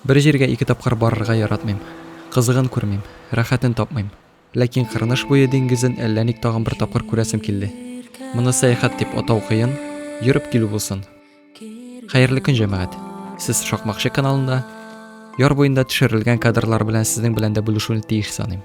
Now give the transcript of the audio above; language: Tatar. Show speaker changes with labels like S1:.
S1: Бер җиргә ике тапкыр барырга яратмыйм. Кызыгын күрмим, рәхәтен тапмыйм. Ләкин Кырныш буе диңгезен әллә ник тагын бер тапкыр күрәсем килде. Моны сәяхәт дип атау кыен, йөреп килү булсын. Хәерле көн, җәмәгать! Сез Шакмакчы каналында. Яр буенда төшерелгән кадрлар белән сезнең белән дә бүлешүне тиеш саныйм.